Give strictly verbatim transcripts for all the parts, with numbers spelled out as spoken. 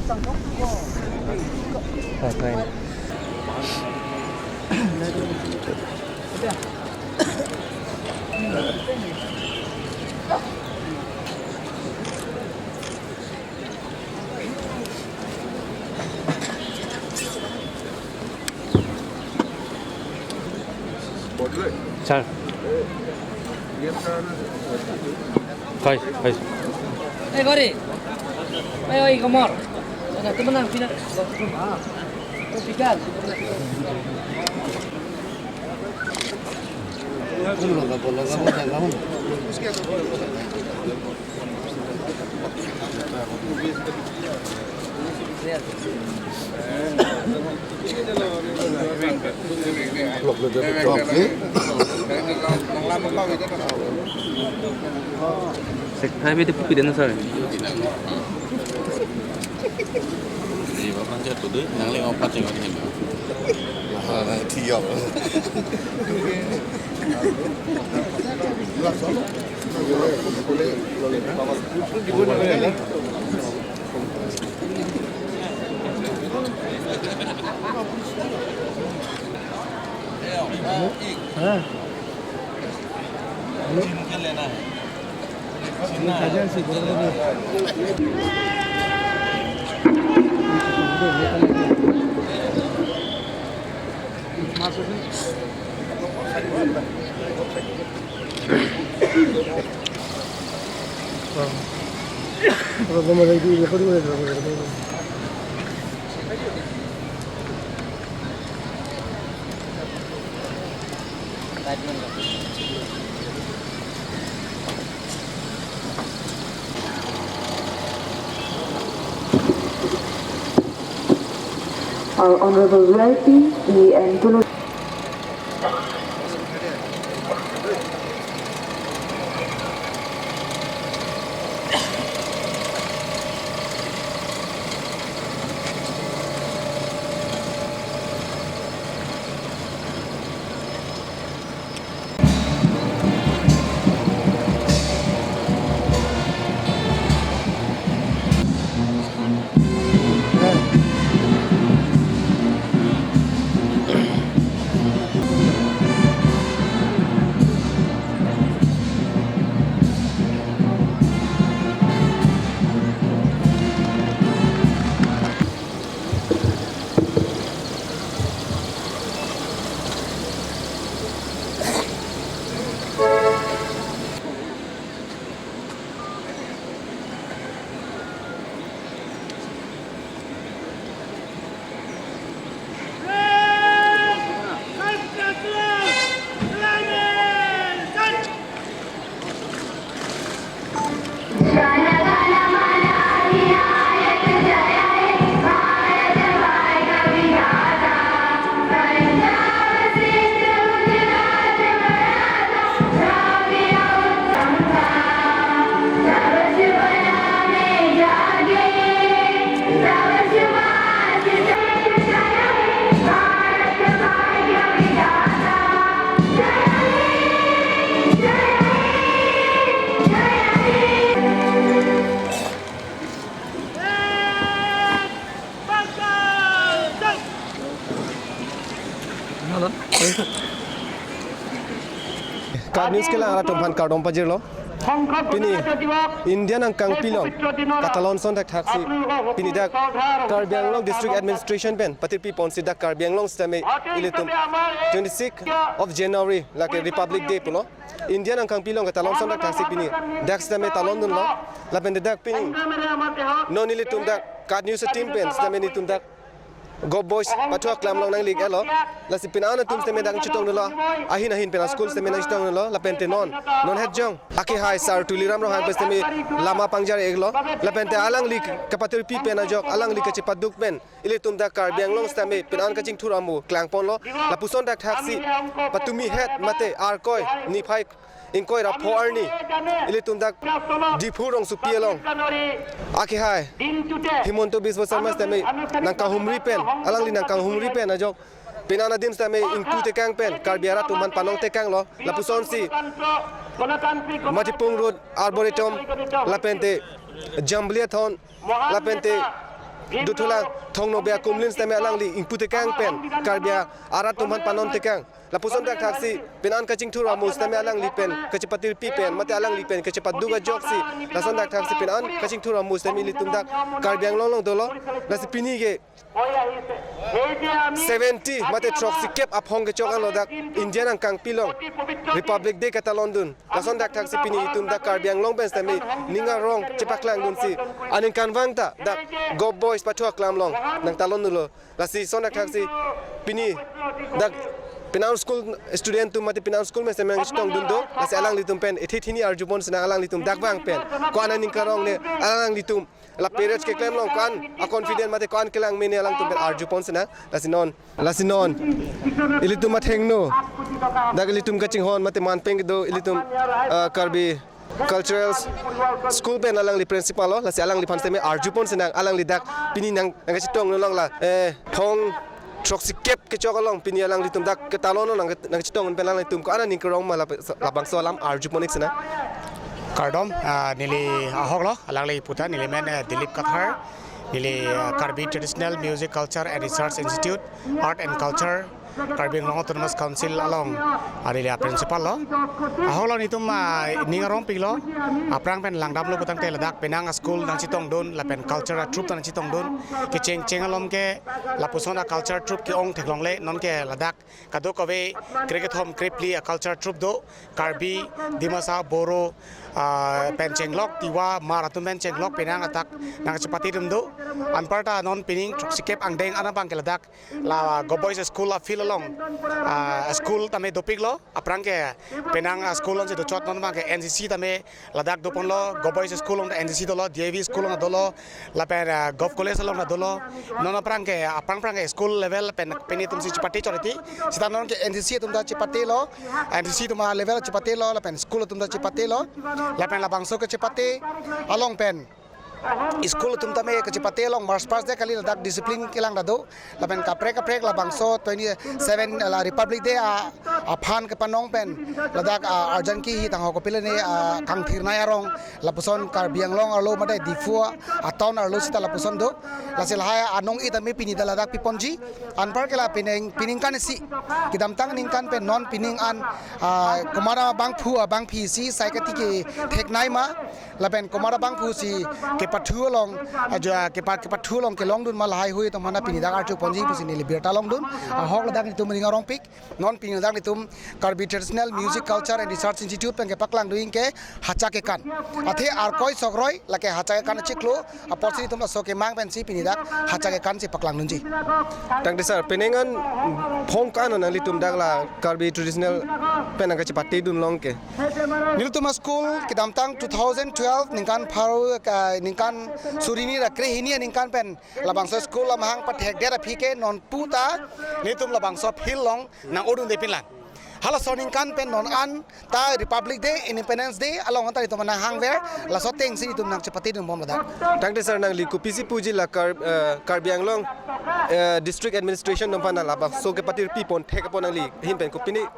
Fine, fine. Sir. Fine, fine. Eh, Gori. Eh, oi, Gomor. Mana teman nang pina. Oh, pikan. Sek, hai, bete pupi dena, sir. Di bapak saya tuh deh, nang lima empat yang ada. Ah, nah, tiap. Our Honorable V I P, E M Tulus. Hello. KAT News kelang arat atum aphan kardom pajirlo. Pini India nangkangpi along katalon ason thakthak si pini dak Karbi Anglong District Administration pen patirpi ponsi dak Karbi Anglong sitame ilitum twenty-sixth of January lake Republic Day pulo. India nangkangpi along katalon ason thakthak si pini dak sitame talon dunlo. Lapen dak pini non ilitum dak KAT News team pen sitame ilitum dak Govt Boys pathu aklam along nanglik-etlo. Lasi pini an atum sitame dak chetongdunlo. Ahin ahin pen a-school sitame nangchetongdunlo. Lapente non, non het jong akehai Sar Tuliram Ronghang pen sitame lama pangjar-iklo. Lapente alangli kapatirpi pen ajok alangli kachepaduk pen ilitum dak Karbi Anglong sitame pini an kachingthur amo klangponlo. Lapuson thakthak si patumi het mate Arkoi niphai ingkoi ra pho arni ilitum dak Diphu rongsopi along akehai Himanta Biswa Sarma sitame nangkanghumri pen, alangli nangkanghumri pen ajok pini an adim sitame ingpu tekang pen Karbi arat atum aphan panong tekanglo. Lapusonsi Matipung Road, Arboretum, lapente Jambili Athon, lapente Duthulang Thong Nobia Kumlin sitame alangli ingpu tekang pen Karbi arat atum aphan panon tekang. Lapuson dak thaksi pini an kachingthur amus tame alangli pen kachepatirpi pen mate alangli pen kachepaduk ajoksi lason dak thaksi pini an kachingthur amus tame ilitum dak Karbi Anglong along dolo. Lasi pini ke seventy mate throksikep aphong kechok anlo dak India nangkangpi along Republic Day katalondun. Lason dak thaksi pini itum dak Karbi Anglong pen sitame ning arong chepaklangdunsi aningkanvang ta dak Govt Boys pathu aklam along nangtalon dolo. Lasi lason dak thaksi pini dak pini an school student atum mate pini an school pen sitame nangchetongdun do. Lasi alanglitum pen ithi thini arjupon sinang alanglitum dak vang pen ko-an aning karong ne alanglitum la parents keklem along ko-an a confident mate ko-an kelang mene alangtum pen arjupon sinang. Lasi non, lasi non ilitum athengno dak ilitum kachinghon mate manpeng do ilitum, ah, Karbi Cultural School pen alangli principal lo, lasi alangliphan sitame arjupon sinang alangli dak pini nang nangkachetong along la, eh, phong throksikep kechok along pini alanglitum dak ketalon nang nangchetong pen alanglitum ko-an aning karong ma la labangso alam arjupon ik sinang. Kardom, ah, neli ahok lo, alangli puta, neli men, eh, Dilip Kathar, neli, ah, Karbi Traditional Music Culture and Research Institute, Art and Culture, Karbi Anglong Autonomous Council along, ah, neli a principal lo. Ahok lo nelitum, ah, ning arongpik lo, aphrang pen langdamlo putangte ladak penang a school nangchetongdun, lapen culture a troupe nangchetongdun, kecheng cheng alom ke, lapuson a culture troupe ke-ong theklongle, non ke ladak kadokave krekethom krephli a culture troupe do, Karbi, Dimasa, Boro, ah, pen chenglok, Tiwa, Hmar atum pen chenglok, penang adak nangchepatidun do. Anparta non pining throksikep angdeng an abang ke ladak la Govt Boys School a field along, ah, school tame dopik lo, aphrang ke penang, ah, school along si dochot non abang ke N C C tame ladak doponlo, Govt Boys School along N C C dolo, D I V School along dolo, lapen, ah, Govt College along dolo. Non aphrang ke, aphrang aphrang ke school level pen pini atum si chepate choriti. Sita non ke N C C atum ta chepatelo, N C C atum a level chepatelo, lapen school atum ta chepatelo, lapen labangso kechepate along pen school atum tame kechepate along march past day kali ladak discipline kelang ta do. Lapen kaprek kaprek labangso twenty seven la Republic Day a, aphan kepanong pen ladak, ah, arjan kihi tangho kopilene, ah, kangthirnei arong lapuson Karbi Anglong arlo mate Diphu a town arlo sita lapuson do. Lasi lahai anong-e tame pini ta ladak piponji. Anpar ke la pining, peningkan isi kedamtang ningkan pen non pining an, ah, komat abangphu abangphi si sai kati ketheknei ma. Lapen komat abangphu si kepathu along, ajo, kepa-, kepathu along kelongdun ma lahai hui atum aphan pini dak arjuponji pusi neli birta longdun. Ahok ladak nelitum ning arongpik. Non pini dak nelitum Karbi Traditional Music Culture and Research Institute pen kepaklangdun ke Hacha Kekan. Athe Arkoi Sokroi lake Hacha Kekan chiklo apotsi nelitum laso kemang pensi pini dak Hacha Kekan si paklangdunji. Tangte sir, penang an phong ko-an nanglitum dak la Karbi Traditional pen nangkachepatedun long ke? Nelitum a school kedamtang two thousand twelve ningkan pharo, ah, ningkan suri hini ra kre hini aningkan pen labangso school amahang pathekdet aphi ke non puta nelitum labangso field along nang-odunde pinlang. Halaso aningkan pen non anta Republic Day, Independence Day along anta nelitum nanghangver, laso atengsi nelitum nangchepatedun bom ladak. Tangte sir, nangli kopisi puji la Kar-, eh, Karbi Anglong, eh, District Administration atum aphan labangso kepatirpi pon thek apot nangli ahin pen kopine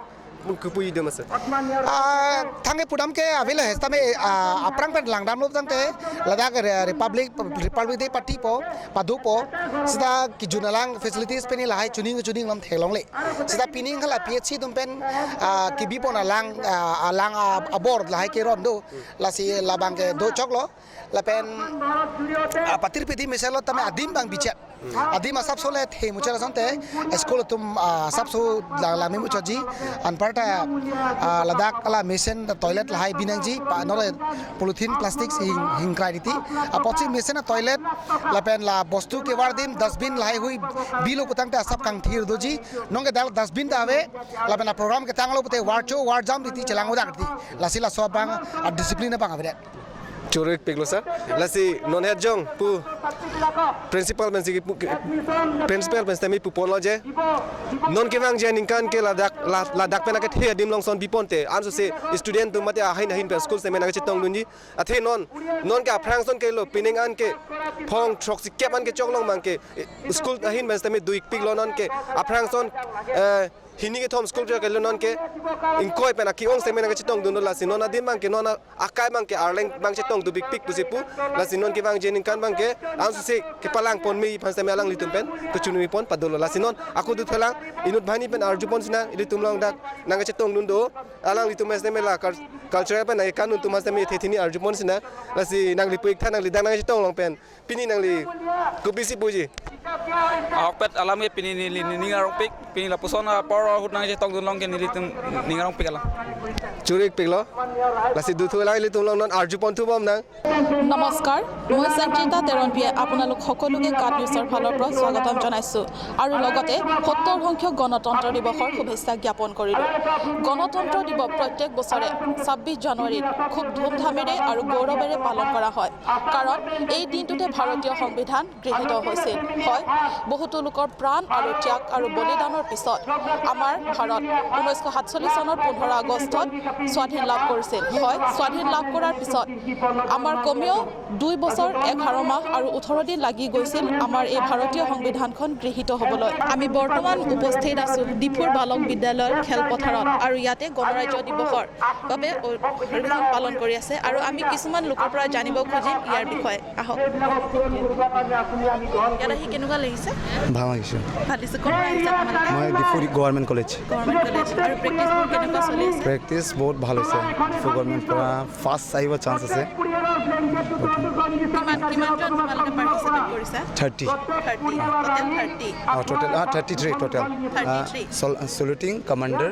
kepu-i do ma sir? Ah, thang kepudam ke avelo he sitame, ah, aphrang pen langdamlo tangte ladak re-, Republic, Republic Day patipo, padopo, sita kejun alang facilities pen lahai chuning chuning lam theklongle. Sita pining hala P H C atum pen, ah, kebipon alang, ah, alang, ah, abor lahai keron do. Lasi labang ke dochoklo. Lapen, ah, patirpi adim mesenlo tame adim abang bichet. Adim asapso le the muchot asonte, school atum, ah, asapso la, la memuchotji, anparta, ah, ladak la mesen toilet lahai binangji, pa nore polythene plastic si hing, hingkrai riti. Apotsi mesen a toilet, lapen la bostu kevar adim, dustbin lahai hui bilo putangte asap kangthir doji, non ke dak dustbin ta ave, lapen a program ketanglo pute varcho, varjam riti chelang udak riti. Lasi laso abang, a discipline abang avedet. Choro-ikpiklo sir. Lasi non het jong pu principal pensi kepu, ke, principal pen sitame puponlo je. Non kevangji aningkan ke ladak, la, ladak pen akethe adim along son biponte. Ansose student atum mate ahin ahin pen school sitame nangkachetongdunji. Athe non, non ke aphrang ason kelo, penang an ke phong throksikep an kechok along abang ke, eh, school ahin pen sitame do-ikpiklo non ke aphrang ason, eh, hini kethom school jo kelo non ke ingkoi pen aki-ong seme nangkachetongdun do, lasi non adim abang ke non akai abang ke Arleng abang chetongdun bikpik pusi pu, lasi non kevangji aningkan abang ke ansose kepalangpon me aphan seme alanglitum pen kechunwi pon padolo, lasi non ako dutphalang inut banghini pen arjupon sinang, ilitum along dak nangkachetongdun do, alanglitum seme la cul-, cultural pen nangkanun atum seme the hini arjupon sinang, lasi nangli pu ik tha, nangli dak nangchetong along pen pini nangli kopisi puji? Ahokpet alam ke pini neli ning arongpik, pini lapuson apor ahut nangchetongdun along ke nelitum ning arongpik alam. Churi-ikpiklo. Lasi duthulang, ilitum along non arjupon thubom nang. নমস্কাৰ, মই সঞ্জিতা তেৰণপীয়ে আপোনালোক সকলোকে কাট নিউজৰ ফালৰ পৰা স্বাগতম জনাইছোঁ আৰু লগতে সত্তৰ সংখ্যক গণতন্ত্ৰ দিৱসৰ শুভেচ্ছা জ্ঞাপন কৰিলোঁ। গণতন্ত্ৰ দিৱস প্ৰত্যেক বছৰে ছাব্বিছ জানুৱাৰীত খুব ধুমধামেৰে আৰু গৌৰৱেৰে পালন কৰা হয়, কাৰণ এই দিনটোতে ভাৰতীয় সংবিধান গৃহীত হৈছিল। হয়, বহুতো লোকৰ প্ৰাণ আৰু ত্যাগ আৰু বলিদানৰ পিছত আমাৰ ভাৰত ঊনৈছশ সাতচল্লিছ চনৰ পোন্ধৰ আগষ্টত স্বাধীন লাভ কৰিছিল। হয়, স্বাধীন লাভ কৰাৰ পিছত আমাৰ কমেও দুই বছৰ এঘাৰ মাহ আৰু ওঠৰ দিন লাগি গৈছিল আমাৰ এই ভাৰতীয় সংবিধানখন গৃহীত হ'বলৈ। আমি বৰ্তমান উপস্থিত আছোঁ ডিফুৰ বালক বিদ্যালয়ৰ খেলপথাৰত আৰু ইয়াতে গণৰাজ্য দিৱসৰ বাবে অ-, অধিৱেশন পালন কৰি আছে আৰু আমি কিছুমান লোকৰ পৰা জানিব খুজিম ইয়াৰ বিষয়ে। আহক। ইয়াত আহি কেনেকুৱা লাগিছে? ভাল লাগিছে। ভাল লাগিছে। ক'ৰ পৰা আহিছে আপোনালোকে? মই Diphu government college. Government college. আৰু প্ৰেক্টিছবোৰ কেনেকুৱা চলি আছে? প্ৰেক্টিছ বহুত ভাল হৈছে। ডিফু গভৰ্ণমেণ্ট পৰা ফাৰ্ষ্ট আহিব চান্স আছে। কিমান, কিমানজন তোমালোকে পাৰ্টিচিপেট কৰিছা? থাৰ্টি। থাৰ্টি। Total thirty? অ, টোটেল, অ, thirty three total. Thirty three. চল-, চলুটিং, কমাণ্ডাৰ,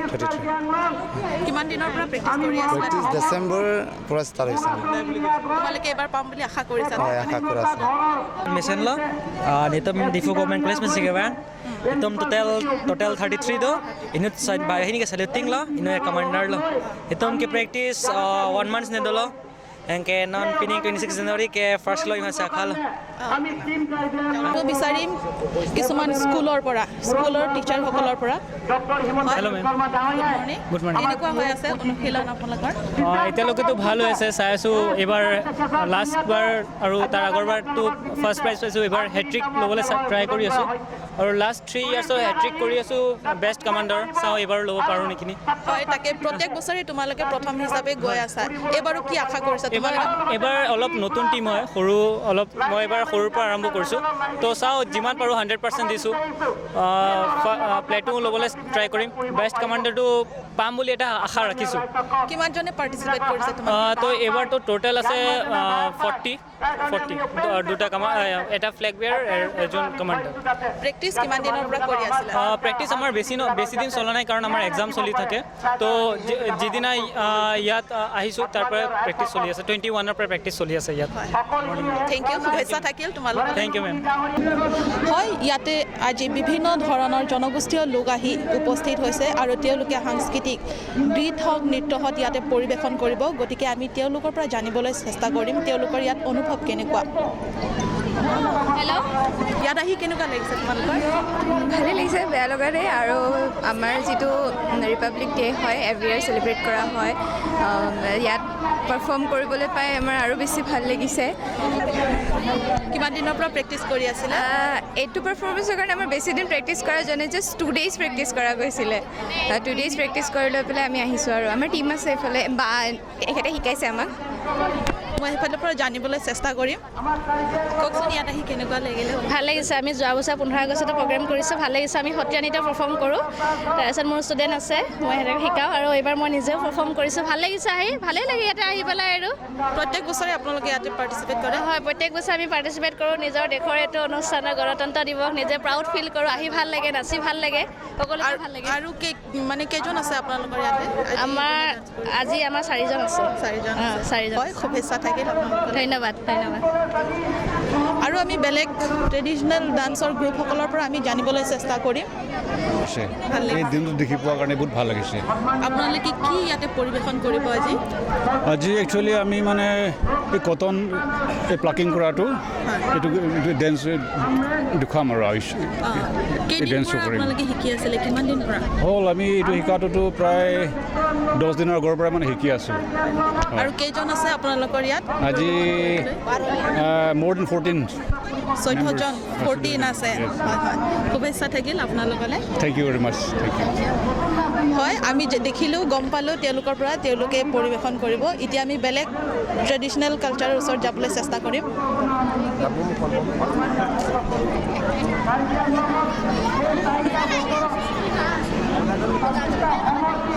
থাৰ্টি থ্ৰী। কিমান দিনৰ পৰা প্ৰেক্টিছ কৰি আছিলা? প্ৰেক্টিছ ডিচেম্বৰ পৰা ষ্টাৰ্ট হৈছে। তোমালোকে এইবাৰ পাম বুলি আশা কৰিছা? হয়, আশা কৰা আছে। Mesenlo, ah, netum Diphu Government College pensi kevang. Netum total, total thirty-three do. Inut sa-, banghini ke saluting lo, inut commander lo. Netum ke practice, ah, one month ne dolo. Anke non pining twenty-six January ke first lo iman sakha lo. তো বিচাৰিম কিছুমান স্কুলৰ পৰা, স্কুলৰ টিচাৰসকলৰ পৰা। Hello, ma'am. Good morning. Good morning. কেনেকুৱা হৈ আছে অনুশীলন আপোনালোকৰ? আহ, এতিয়ালৈকেতো ভাল হৈ আছে, চাই আছো। এইবাৰ লাষ্ট বাৰ আৰু তাৰ আগৰ বাৰতো ফাৰ্ষ্ট প্ৰাইজ পাইছো, এইবাৰ হেট্ৰিক ল'বলৈ ট্ৰাই কৰি আছো। আৰু লাষ্ট থ্ৰী ইয়াৰ্ছৰ হেট্ৰিক কৰি আছো, বেষ্ট কমাণ্ডাৰ। চাওঁ এইবাৰ ল'ব পাৰো নেকি। হয়, তাকে প্ৰত্যেক বছৰে তোমালোকে প্ৰথম হিচাপে গৈ আছা, এইবাৰো কি আশা কৰিছা এইবাৰ? তোমালোকে? এইবাৰ অলপ নতুন টিম হয়, সৰু অলপ। মই এইবাৰ সৰুৰ পৰা আৰম্ভ কৰিছো, তো চাওঁ যিমান পাৰো হাণ্ড্ৰেড পাৰ্চেণ্ট দিছো। আহ, ফা-, আহ, প্লেটো ল'বলৈ ট্ৰাই কৰিম, বেষ্ট কমাণ্ডাৰটো পাম বুলি এটা আশা ৰাখিছো। কিমানজনে পাৰ্টিচিপেট কৰিছে তোমালোকৰ? আহ, তো এইবাৰতো টোটেল আছে, আহ, ফৰ্টি। ফৰ্টি, দু-, দুটা কামা-, আহ, এটা ফ্লেগ বেয়াৰ, এ-, এজন কমাণ্ডাৰ। প্ৰেক্টিছ কিমান দিনৰ পৰা কৰি আছিলা? আহ, প্ৰেক্টিছ আমাৰ বেছি ন-, বেছি দিন চলা নাই, কাৰণ আমাৰ এক্সাম চলি থাকে। তো যি-, যিদিনা, আহ, ইয়াত, আহ, আহিছো, তাৰ পৰা প্ৰেক্টিছ চলি আছে, টুৱেণ্টি ওৱানৰ পৰা প্ৰেক্টিছ চলি আছে ইয়াত। থেংক ইউ, শুভেচ্ছা থাকিল তোমালোকক। থেংক ইউ, মেম। হয়, ইয়াতে আজি বিভিন্ন ধৰণৰ জনগোষ্ঠীয় লোক আহি উপস্থিত হৈছে আৰু তেওঁলোকে সাংস্কৃতিক গীত হওক, নৃত্য হওক ইয়াতে পৰিৱেশন কৰিব। গতিকে আমি তেওঁলোকৰ পৰা জানিবলৈ চেষ্টা কৰিম তেওঁলোকৰ ইয়াত অনুভৱ কেনেকুৱা। হেল্ল'। ইয়াত আহি কেনেকুৱা লাগিছে তোমালোকৰ? ভালে লাগিছে, বেয়া লগা নাই। আৰু আমাৰ যিটো ৰিপাব্লিক ডে হয়, এভৰি ইয়াৰ চেলিব্ৰেট কৰা হয়, আম, ইয়াত পাৰফৰ্ম কৰিবলৈ পাই আমাৰ আৰু বেছি ভাল লাগিছে। কিমান দিনৰ পৰা প্ৰেক্টিছ কৰি আছিলা? আহ, এইটো পাৰফৰ্মেঞ্চৰ কাৰণে আমাৰ বেছি দিন প্ৰেক্টিছ কৰা যোৱা নাই, জাষ্ট টু ডেইজ প্ৰেক্টিছ কৰা গৈছিলে। টু ডেইজ প্ৰেক্টিছ কৰি লৈ পেলাই আমি আহিছোঁ আৰু আমাৰ টিম আছে এইফালে, বা এখেতে শিকাইছে আমাক। মই সেইফালৰ পৰা জানিবলৈ চেষ্টা কৰিম। কওকচোন, ইয়াত আহি কেনেকুৱা লাগিলে? ভাল লাগিছে। আমি যোৱা বছৰ পোন্ধৰ আগষ্টতে প্ৰগ্ৰেম কৰিছোঁ, ভাল লাগিছে। আমি সত্ৰীয়া নৃত্য পাৰফৰ্ম কৰোঁ, তাৰপিছত মোৰ ষ্টুডেণ্ট আছে, মই সিহঁতক শিকাওঁ আৰু এইবাৰ মই নিজেও পাৰফৰ্ম কৰিছোঁ। ভাল লাগিছে আহি, ভালেই লাগে ইয়াতে আহি পেলাই আৰু। প্ৰত্যেক বছৰে আপোনালোকে ইয়াতে পাৰ্টিচিপেট কৰে? হয়, প্ৰত্যেক বছৰে আমি পাৰ্টিচিপেট কৰোঁ। নিজৰ দেশৰ এইটো অনুষ্ঠানত, গণতন্ত্ৰ দিৱস, নিজে প্ৰাউড ফিল কৰোঁ। আহি ভাল লাগে, নাচি ভাল লাগে, সকলোকে আৰু, ভাল লাগে। আৰু কে-, মানে কেইজন আছে আপোনালোকৰ ইয়াতে? আজি আমাৰ, আজি আমাৰ চাৰিজন আছে। চাৰিজন অ, আছে। চাৰিজন। হয়, শুভেচ্ছা থাকিল আপোনালোকলৈ। ধন্যবাদ, ধন্যবাদ। আৰু আমি বেলেগ ট্ৰেডিশ্যনেল ডান্সৰ গ্ৰুপসকলৰ পৰা আমি জানিবলৈ চেষ্টা কৰিম। আছে। ভাল লাগিছে। এই দিনটো দেখি পোৱাৰ কাৰণে বহুত ভাল লাগিছে। আপোনালোকে কি ইয়াতে পৰিৱেশন কৰিব আজি? আজি একচুৱেলি আমি মানে এই কটন, এই প্লাকিং কৰাটো, হয়। এইটো, এইটো ডেন্স দেখুৱাম আৰু আহিছোঁ। অ। এই কেইদিন ডেন্সটো পৰা কৰিম। আপোনালোকে শিকি আছিলে? কিমান দিন পৰা? হ'ল, আমি এইটো শিকাটোতো প্ৰায় দহ দিনৰ আগৰ পৰাই মানে শিকি আছোঁ। হয়। আৰু কেইজন আছে আপোনালোকৰ ইয়াত? আজি, আহ, more than forty চৈধ্য জন, ফৰ্টিন আছে। Yes. হয়, হয়। শুভেচ্ছা থাকিল আপোনালোকলৈ। Thank you very much. Thank you. হয়, আমি যে দেখিলো, গম পালো তেওঁলোকৰ পৰা, তেওঁলোকে পৰিৱেশন কৰিব। এতিয়া আমি বেলেগ ট্ৰেডিশ্যনেল কালচাৰৰ ওচৰত যাবলৈ চেষ্টা কৰিম।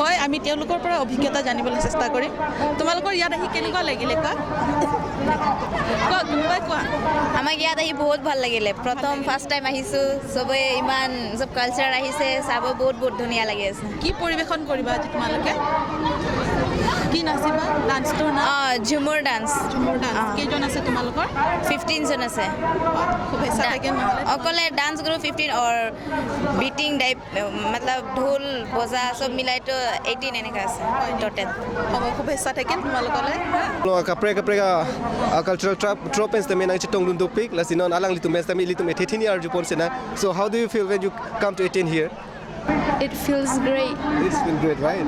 হয়, আমি তেওঁলোকৰ পৰা অভিজ্ঞতা জানিবলৈ চেষ্টা কৰিম। তোমালোকৰ ইয়াত আহি কেনেকুৱা লাগিলে, কোৱা? কোৱা, কোনোবাই কোৱা। আমাক ইয়াত আহি বহুত ভাল লাগিলে। প্ৰথম ফাৰ্ষ্ট টাইম আহিছো, চবে ইমান চব কালচাৰ আহিছে, চাব বহুত বহুত ধুনীয়া লাগি আছে। কি পৰিৱেশন কৰিবা আজি তোমালোকে? কি নাচিবা? ডান্সটো না? অ, ঝুমুৰ ডান্স। ঝুমুৰ ডান্স। অ। কেইজন আছে তোমালোকৰ? ফিফটিন জন আছে। শুভেচ্ছা ডা- থাকিল নহ'লে। অকলে ডান্স গ্ৰুপ ফিফটিন আৰু বিটিং টাইপ, মতলব ঢোল, বজা চব মিলাই তো এইটিন এনেকা আছে টোটেল। হ'ব, শুভেচ্ছা থাকিল তোমালোকলৈ। Lo kaprek kaprek a, a cultural troupe, troupe pen sitame nangchetongdun dopik, lasi non alanglitum pen sitame ilitum ethe thini arjupon sinang. So how do you feel when you come to attend here? It feels great. It's been great, right?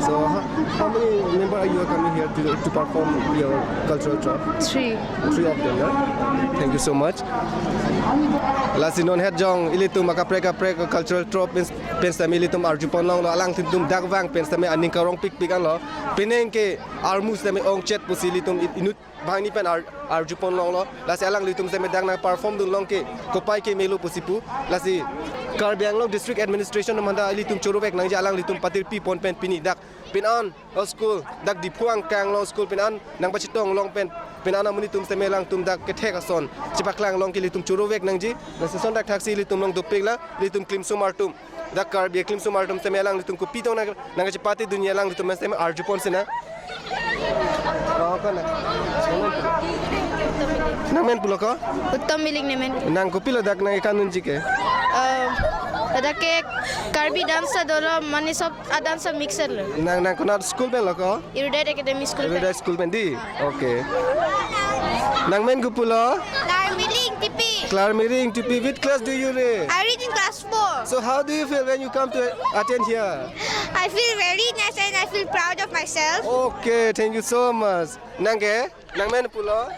So how, how many member are you coming here to, to perform your cultural troupe? Three. Three of them, yeah? Thank you so much. Lasi non het jong ilitum akaprek kaprek cultural troupe pen, pen sitame ilitum arjupon longlo, alanglitum dak vang pen sitame aning karong pikpik anlo. Penang ke armu sitame ongchet pusi ilitum i-, inut banghini pen ar-, arjupon longlo. Lasi alanglitum sitame dak nang perform dun long ke kopai ke melo pusi pu. Lasi Karbi Anglong District Administration atum aphanta ilitum choro vek nangji, alanglitum patir pipon pen pini dak pini an o school dak Diphu angkang along school pini an nangpachetong long pen, pini an amonit atum sitame alangtum dak kethek ason chepaklang long ke ilitum choro vek nangji. Lasi lason dak thaksi ilitum long dopik la, ilitum klimsum artum, dak Karbi klimsum artum sitame alanglitum kopi tong nang, nangkachepate dunji alanglitum sitame arjupon sinang. Oh, ko na. Nangmen pulo ko? Uttam Milik nemen. Nang kopilo dak nang ekan unji ke? Eh, dak ke Karbi dance ta dolo, mane sob a dance mixer lo. Nang, nang konat school pen lo ko? Erudite Academy School pen. Erudite School pen di? Okay. Nangmen kopulo? Klarmiring Tipi. Klarmiring Tipi. Which class do you read? I read in class four. So how do you feel when you come to attend here? I feel very nice and I feel proud of myself. Okay, thank you so much. Nang ke? Nangmen pulo?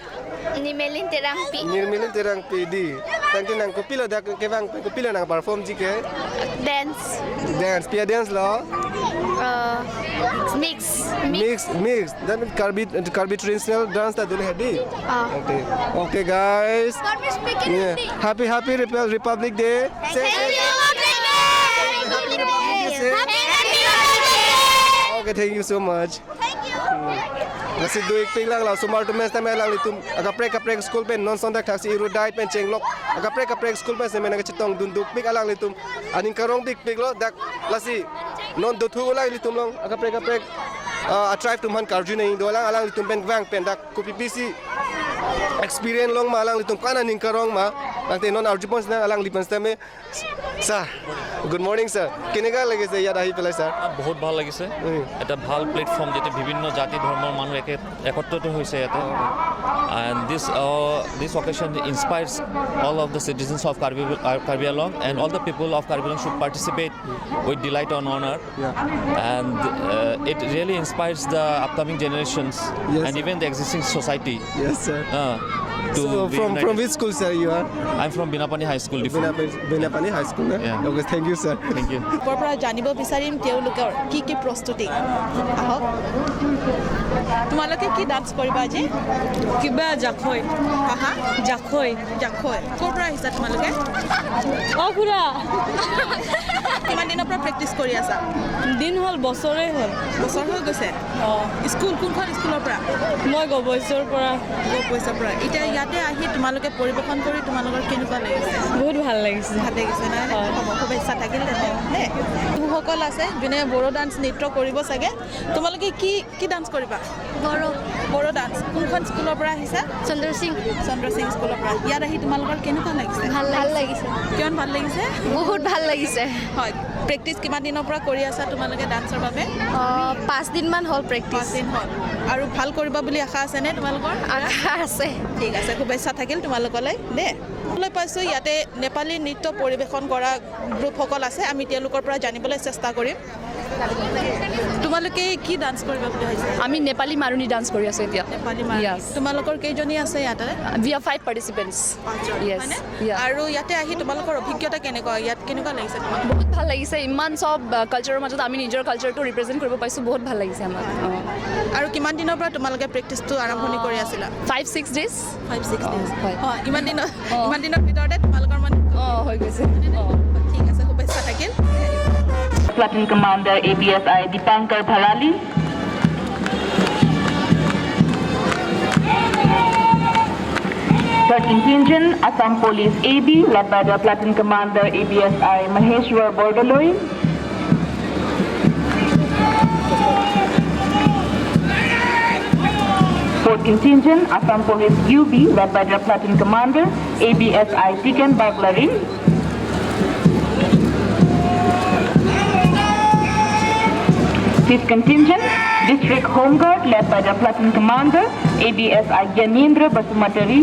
Nimelin Terangpi. Nimelin Terangpi di. Tangte nang kopilo dak kevang, kopilo nang perform ji ke? Dance. Dance, pi a dance lo? Uh, mix. Mix, mix. That means Karbi, Karbi traditional dance ta dun hai di? Ah. Okay. Okay, guys. Karbi speaking. Yeah. Hindi. Happy, happy Repub-, Republic Day. Thank you. Happy Republic Day. Happy Republic Day. Okay, thank you so much. Thank you. Lasi do-ikpik lang, laso mar atum sitame alanglitum akaprek kaprek school pen non lason dak thaksi Erudite pen chenglok akaprek kaprek school pen sitame nangchetongdun dopik alanglitum aning karong pikpik lo dak. Lasi non dothu lang ilitum long akaprek kaprek, ah, a tribe atum aphan karju nangji dolang, alanglitum pen vang pen dak kopi pisi experience long ma, alanglitum ko-an aning karong ma, tangte non arjupon sinang alangli pen sitame. Sir, good morning, sir. কেনেকা লাগিছে ইয়াত আহি পেলাই, sir? আহ, বহুত ভাল লাগিছে। উম। এটা ভাল প্লেটফৰ্ম, যাতে বিভিন্ন জাতি ধৰ্মৰ মানুহ একে, একত্ৰিত হৈছে ইয়াতে। And this, uh, this occasion inspires all of the citizens of Karbi, uh, Karbi Anglong, and all the people of Karbi Anglong should participate with delight and honor. Yeah. And, uh, it really inspires the upcoming generations, yes, and sir, even the existing society. Yes, sir. Uh, to So, be from, from united. Which school, sir, you are? I'm from Binapani High School, Diphu. Binapani, Binapani High School, na? Yeah. Okay, thank you, sir. Thank you. ওপৰৰ পৰা জানিব বিচাৰিম তেওঁলোকৰ কি কি প্ৰস্তুতি। আহক। তোমালোকে কি ডান্স কৰিবা আজি? কিবা জাখৈ। হা, হা? জাখৈ। জাখৈ। ক'ৰ পৰা আহিছা তোমালোকে? অ, খুৰা। কিমান দিনৰ পৰা প্ৰেক্টিছ কৰি আছা? দিন হ'ল, বছৰে হ'ল। বছৰ হৈ গৈছে? অ। স্কুল কোনখন স্কুলৰ পৰা? মই গবৈচৰ পৰা। গবৈচৰ পৰা। এতিয়া ইয়াতে আহি তোমালোকে পৰিৱেশন কৰি তোমালোকৰ কেনেকুৱা লাগিছে? বহুত ভাল লাগিছে। ভাল লাগিছে, নাই? হয়। হ'ব, শুভেচ্ছা থাকিল তেন্তে, দেই। শিশুসকল আছে, যোনে বড়ো ডান্স নৃত্য কৰিব চাগে। তোমালোকে কি, কি ডান্স কৰিবা? বড়ো। বড়ো ডান্স। কোনখন স্কুলৰ পৰা আহিছা? চন্দ্ৰ সিং। চন্দ্ৰ সিং স্কুলৰ পৰা। ইয়াত আহি তোমালোকৰ কেনেকুৱা লাগিছে? ভাল লাগিছে। ভাল লাগিছে। কিমান ভাল লাগিছে? বহুত ভাল লাগিছে। হয়। প্ৰেক্টিচ কিমান দিনৰ পৰা কৰি আছা তোমালোকে ডান্সৰ বাবে? আহ, পাঁচদিনমান হ'ল প্ৰেক্টিচ। পাঁচদিন হ'ল। আৰু ভাল কৰিবা বুলি আশা আছেনে তোমালোকৰ? আশা আছে। ঠিক আছে, শুভেচ্ছা থাকিল তোমালোকলৈ দেই। শুনিবলৈ পাইছোঁ ইয়াতে নেপালী নৃত্য পৰিৱেশন কৰা গ্ৰুপসকল আছে, আমি তেওঁলোকৰ পৰা জানিবলৈ চেষ্টা কৰিম। তোমালোকে কি ডান্স কৰিবা বুলি ভাবিছা? আমি নেপালী মাৰুণী ডান্স কৰি আছো এতিয়া। নেপালী মাৰুণী। Yes. তোমালোকৰ কেইজনী আছে ইয়াতে? We are five participants. পাঁচজন, yes, হয়নে? Yeah. আৰু ইয়াতে আহি তোমালোকৰ অভিজ্ঞতা কেনেকুৱা? ইয়াত কেনেকুৱা লাগিছে তোমালোকৰ? বহুত ভাল লাগিছে, ইমান চব, আহ, কালচাৰৰ মাজত আমি নিজৰ কালচাৰটো ৰিপ্ৰেজেণ্ট কৰিব পাইছো, বহুত ভাল লাগিছে আমাৰ। অ। আৰু কিমান দিনৰ পৰা তোমালোকে প্ৰেক্টিচটো আৰম্ভণি কৰি আছিলা? Five six days. Five six অ, days. হয়। অ, ইমান দিনৰ, অ। ইমান দিনৰ ভিতৰতে তোমালোকৰ মানে অ, হৈ গৈছে। অ। ঠিক আছে, শুভেচ্ছা থাকিল। Platoon Commander A B S I Dipankar Bharali. Third contingent, Assam Police A B, led by the Platoon Commander A B S I Maheshwar Bordoloi. Fourth contingent, Assam Police U B, led by the Platoon Commander A B S I Tiken Baglarin. Fifth contingent, District Home Guard, led by the Platoon Commander A B S I Gyanendra Basumatary.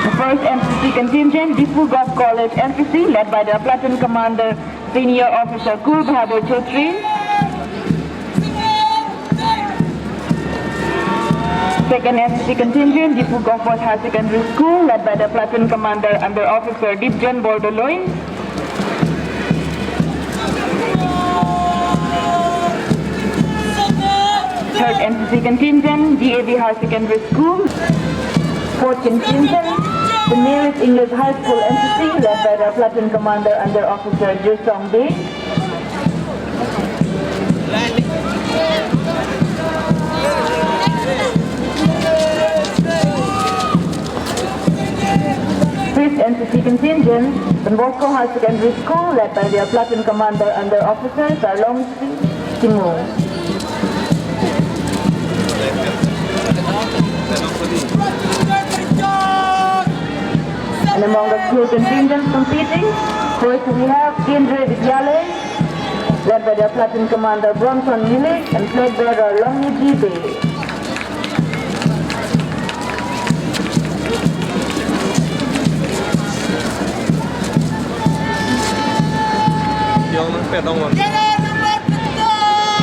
The first N C C contingent, Diphu Govt College N C C, led by the Platoon Commander Senior Officer Kur Bahadur Chowdhury. Second N C C contingent, Diphu Govt Higher Secondary School, led by the Platoon Commander Under Officer Dipjan Bordoloi. Third N C C contingent, D A V Higher Secondary School. Fourth contingent, Saint Mary's English High School N C C, led by the Platoon Commander Under Officer Jirsong Bey. Fifth N C C contingent, Don Bosco Higher Secondary School, led by their platoon commander under officer Sarlong Sing Timung. And among the school contingents competing, first we have Kendriya Vidyalaya, led by their platoon commander Bronson Milik and flag bearer Longniji Bey.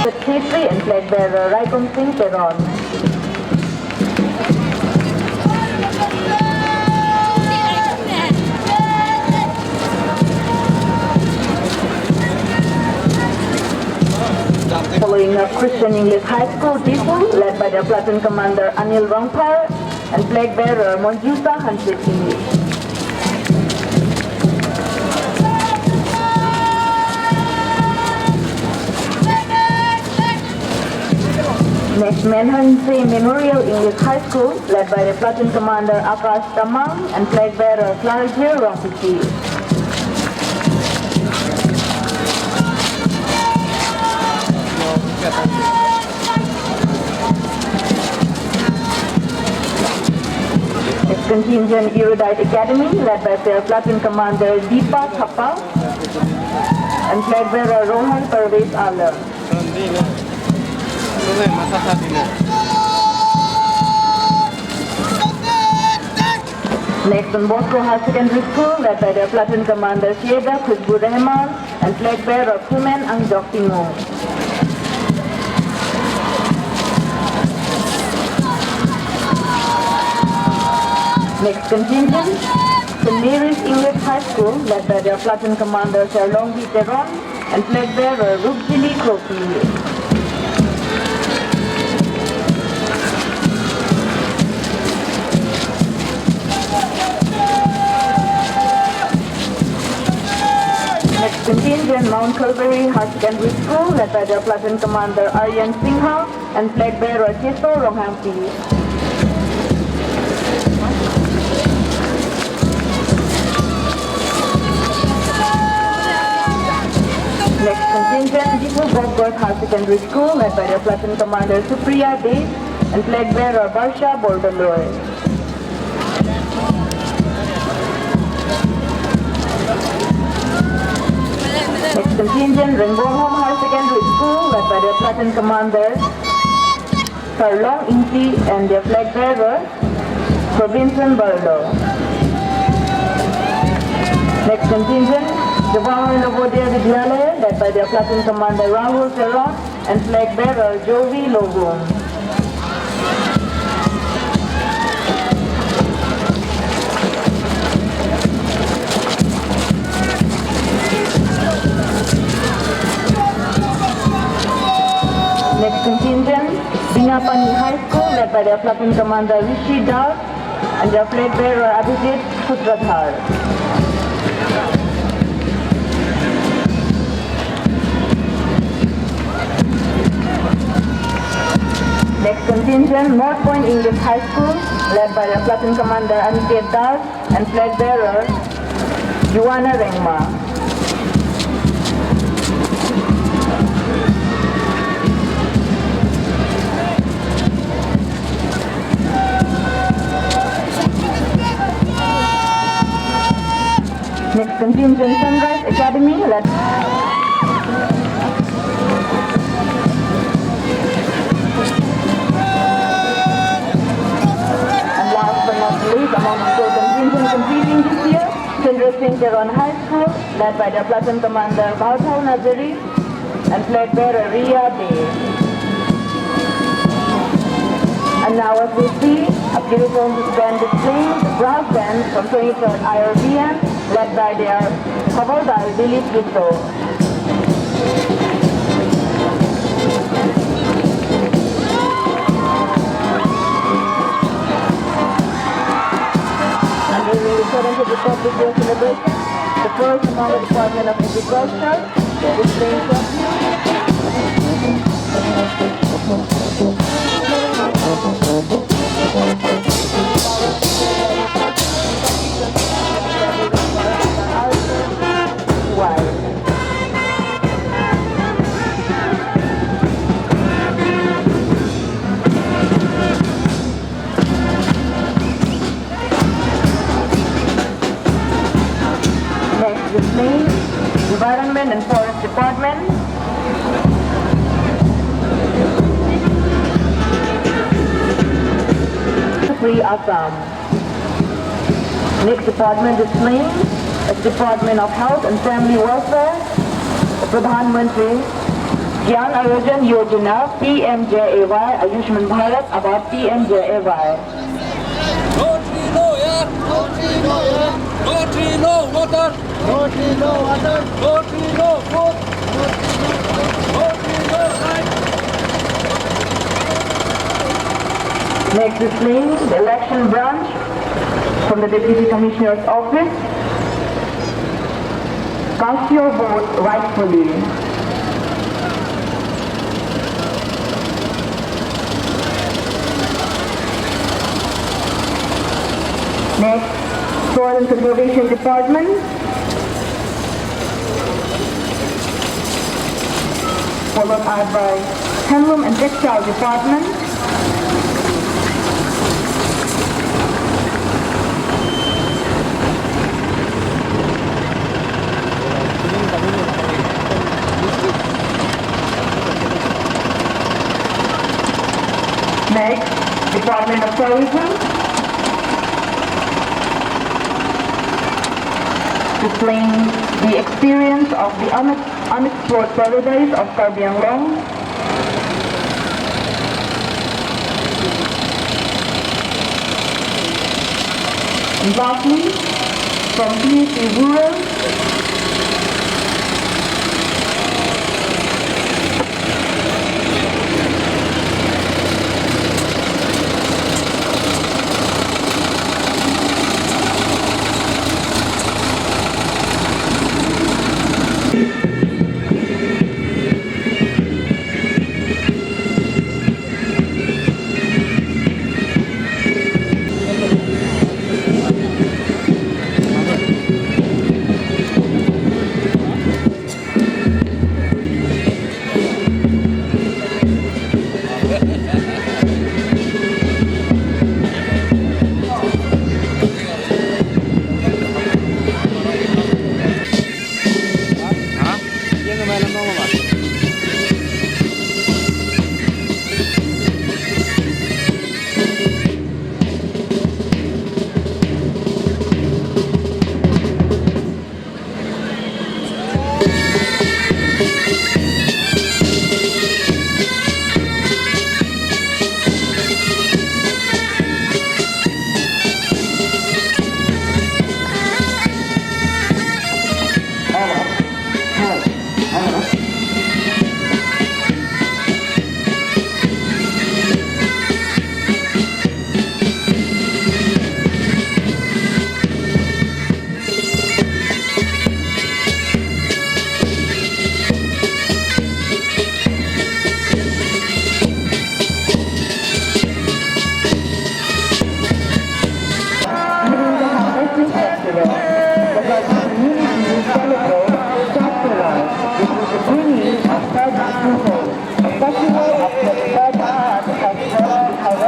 Secretary and flag bearer Raikom Singh Teron. Following up, Christian English High School, Diphu, led by their platoon commander Anil Rongphar and flag bearer Monjusa Hansepi. Next, Menhanse Memorial English High School, led by the platoon commander Akash Tamang and flag bearer Klarjir Rongpisi. Next contingent, Erudite Academy, led by their platoon commander Deepa Thapa and flag bearer Rohan Parvez Alam. Next, Don Bosco Higher Secondary School, led by their platoon commander Syeda Khushbu Rehman and flag bearer Khumen Angjok Timung. Next contingent, Saint Mary's English High School, led by their platoon commander Sarlongbi Teron and flag bearer Rupjili Kropi. Next contingent, Mount Calvary Higher Secondary School, led by their platoon commander Aryan Singha and flag bearer Cheso Ronghangpi. Next contingent, Diphu Govt Girls Higher Secondary School, led by their platoon commander Supriya Dey and flag bearer Barsha Bordoloi. Next contingent, Rengbonghom High Secondary School, led by their platoon commander, Sarlong Ingti, and their flag bearer, Robinson Barlow. Next contingent, Jawaharlal Navodaya Vidyalaya, led by their platoon commander, Rahul Teron, and flag bearer, Jovi Logum. Next contingent, Dingapani High School, led by their platoon commander Rishi Das and their flag bearer Abhijit Sutradhar. Next contingent, North Point English High School, led by their platoon commander Aniket Das and flag bearer Joanna Rengma. Next contingent, Sunrise Academy, led. And last but not least, among the school contingent competing this year, Chandra Singh Teron High School, led by their platoon commander Bhartal Nazari and flag bearer Ria Dey. And now, as we see, a beautiful band displaying, the brass band from twenty-third I R B M, led by their havildar Dilip Tisso. And during the seventieth Republic Day celebration, the first among the Department of Agriculture, the same. Next display, Environment and Forest Department, Free Assam. Next department displaying is Department of Health and Family Welfare, Pradhan Mantri Jan Arogya Yojana, P M J A Y, Ayushman Bharat, about P M J A Y. No tree, no air. No tree, no air. No tree, no water. No tree, no water. No tree, no food. No tree, no life. Next is playing the election branch from the Deputy Commissioner's office. Cast your vote rightfully. Next, Soil and Conservation Department, followed by Handloom and Textile Department. Next, Department of Tourism, displaying the experience of the unex-, unexplored paradise of Karbi Anglong. And lastly, from P A C Rural,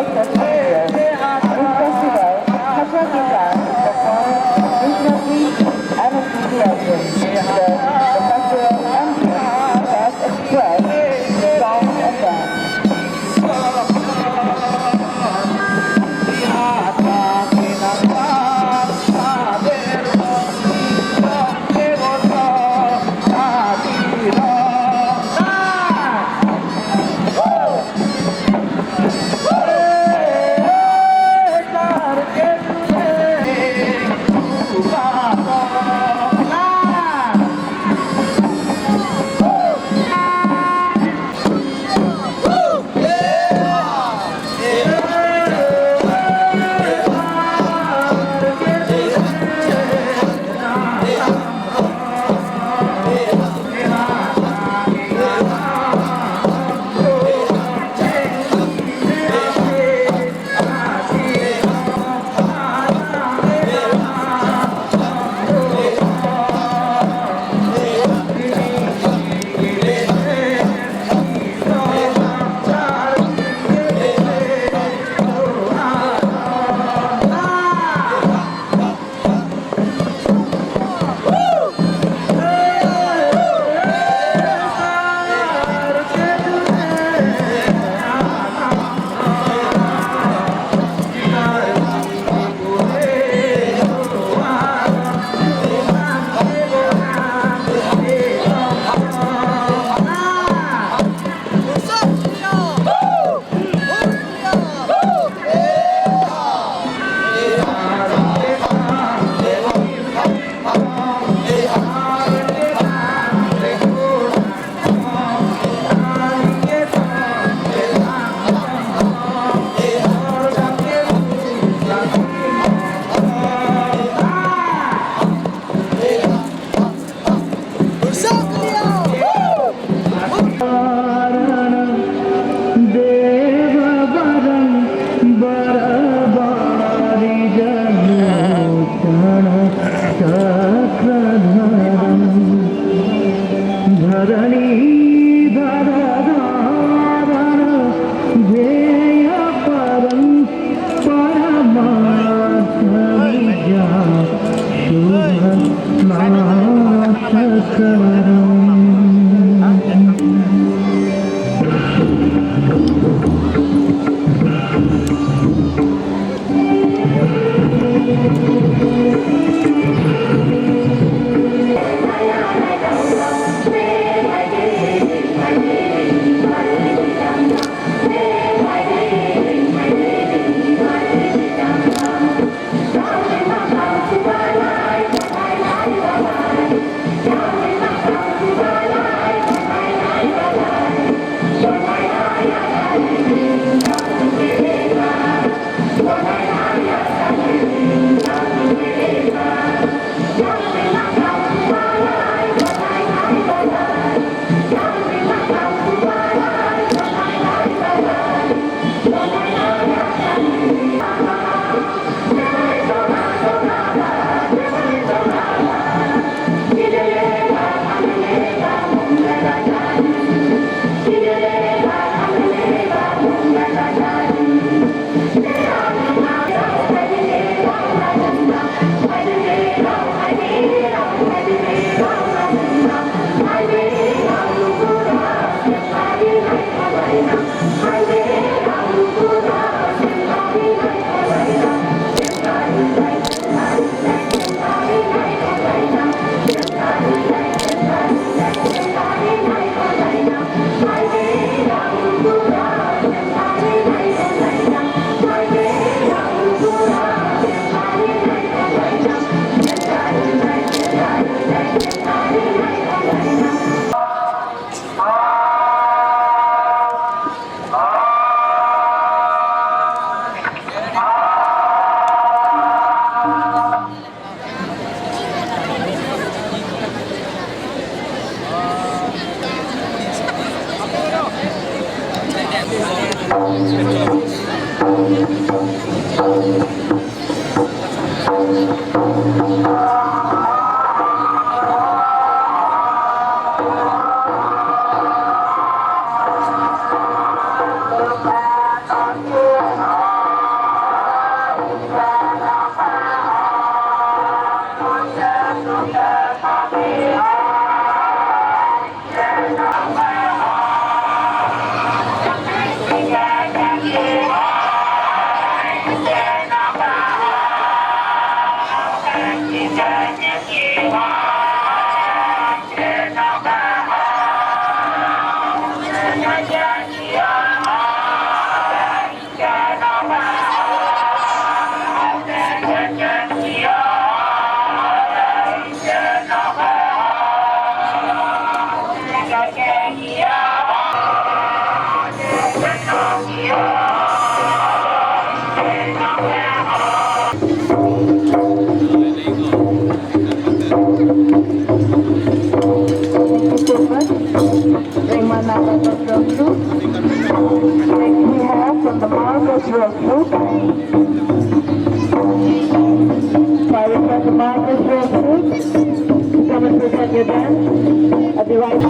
This festival has been performed with the N S D C L team, the, the cultural ambience as expressed in song and dance. Thank you so much. Remanapa Rosrok Group. Next we have from the Marcus Rosrok. Fire from the Marcus Rosrok. Come and present your dance at the right.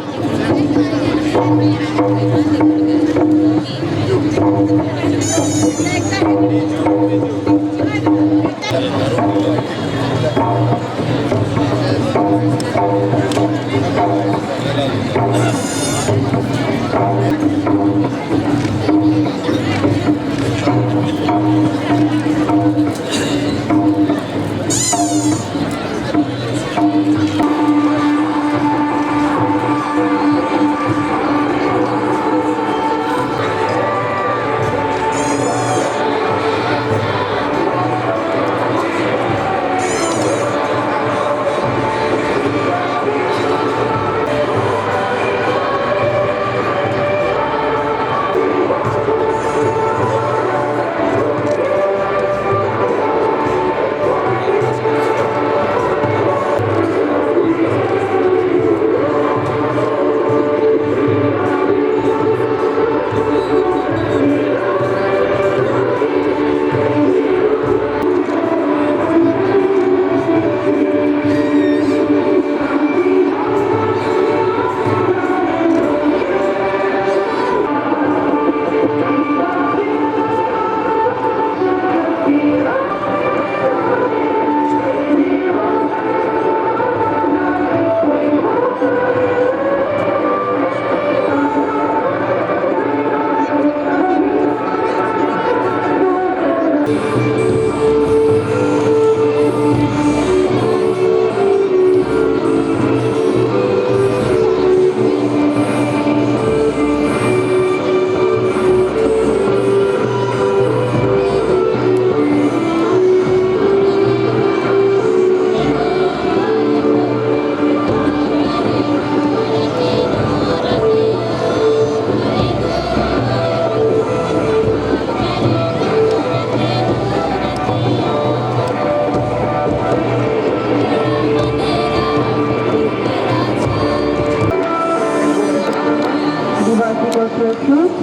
Adivasi Cultural Troupe.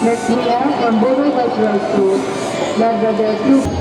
Next we have from Boroi Cultural Troupe, led by the troupe.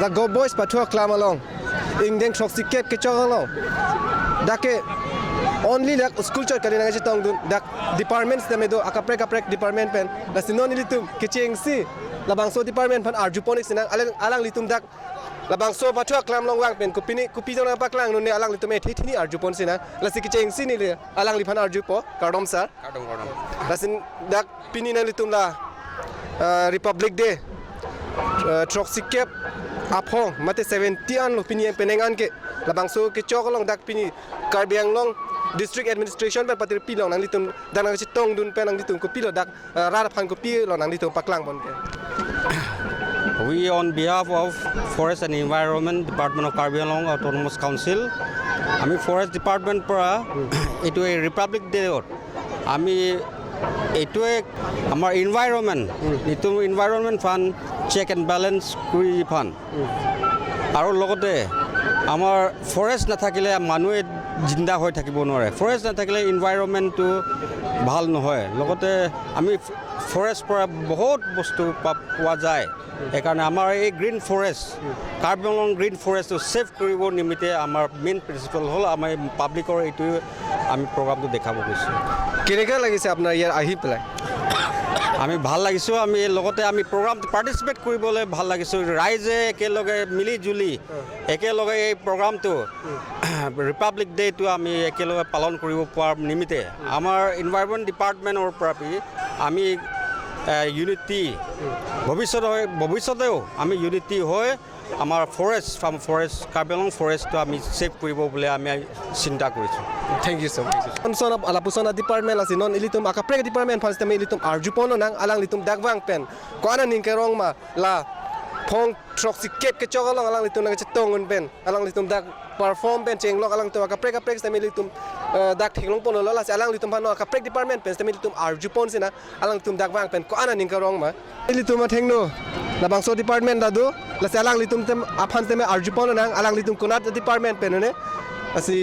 Dak Go Boys pathu aklam along, ingdeng throksikep kechok along, dak ke only dak school chot kali nangchetongdun, dak department sitame do, akaprek kaprek department pen. Lasi non ilitum kechengsi labangso department aphan arjupon-ik sinang, alang, alanglitum dak labangso pathu aklam along vang pen kopine, kopi jong nangpaklangnun ne alanglitum ethe thini arjupon sinang. Lasi kechengsi neli alangliphan arjupo, kardom sir. Kardom, kardom. Lasi dak pini nanglitum la, eh, Republic Day, eh, throksikep aphong mate seventy anlo pini yang penang an ke, labangso kechok along dak pini Karbi Anglong District Administration pen patirpi along nanglitum dak nangchetongdun pen nanglitum kopilo dak, eh, rat aphan kopilo nanglitum paklang pon ke? We, on behalf of Forest and Environment Department of Karbi Anglong Autonomous Council, আমি ফৰেষ্ট ডিপাৰ্টমেণ্টৰ পৰা এইটো এই ৰিপাব্লিক ডেত আমি এইটোৱে আমাৰ environment, এইটো এনভাইৰনমেণ্ট ফান চেক এণ্ড বেলেঞ্চ কৰি ফান আৰু লগতে আমাৰ ফৰেষ্ট নাথাকিলে মানুহে জিন্দা হৈ থাকিব নোৱাৰে। ফৰেষ্ট নাথাকিলে এনভাইৰনমেণ্টটো ভাল নহয়। লগতে আমি ফৰেষ্ট পৰা বহুত বস্তু পা-, পোৱা যায়। সেইকাৰণে আমাৰ এই গ্ৰীণ ফৰেষ্ট, কাৰ্বি আংলং গ্ৰীণ ফৰেষ্টটো ছেভ কৰিবৰ নিমিত্তে আমাৰ মেইন প্ৰিন্সিপাল হ'ল আমি পাব্লিকৰ এইটো আমি প্ৰগ্ৰামটো দেখাব গৈছোঁ। কেনেকা লাগিছে আপোনাৰ ইয়াত আহি পেলাই? আমি ভাল লাগিছোঁ। আমি লগতে আমি প্ৰগ্ৰাম পাৰ্টিচিপেট কৰিবলৈ ভাল লাগিছোঁ। ৰাইজে একেলগে মিলি জুলি একেলগে এই প্ৰগ্ৰামটো, ৰিপাব্লিক ডেটো আমি একেলগে পালন কৰিব পৰাৰ নিমিত্তে আমাৰ এনভাইৰনমেণ্ট ডিপাৰ্টমেণ্টৰ পৰা আমি, এ, ইউনিটি, ভৱিষ্যতে, ভৱিষ্যতেও আমি ইউনিটি হৈ আমাৰ ফৰেষ্ট, ফাৰ্ম ফৰেষ্ট, কাৰ্বি আংলং ফৰেষ্টটো আমি ছেভ কৰিব বুলি আমি চিন্তা কৰিছোঁ। Thank you so much. Lapuson, lapuson a department lasi non ilitum akaprek department aphan sitame ilitum arjupon nang, alanglitum dak vang pen ko-an aning kerong ma, la aphong throksikep kechok along alanglitum nangchetongdun pen, alanglitum dak perform pen chenglok, alanglitum akaprek kaprek sitame ilitum, eh, dak theklong ponlo, lasi alanglitum aphan non akaprek department pen sitame ilitum arjupon sinang, alanglitum dak vang pen ko-an aning kerong ma. Ilitum athengno labangso department ta do, lasi alanglitum tem aphan sitame arjupon nang, alanglitum konat department pen ne? Lasi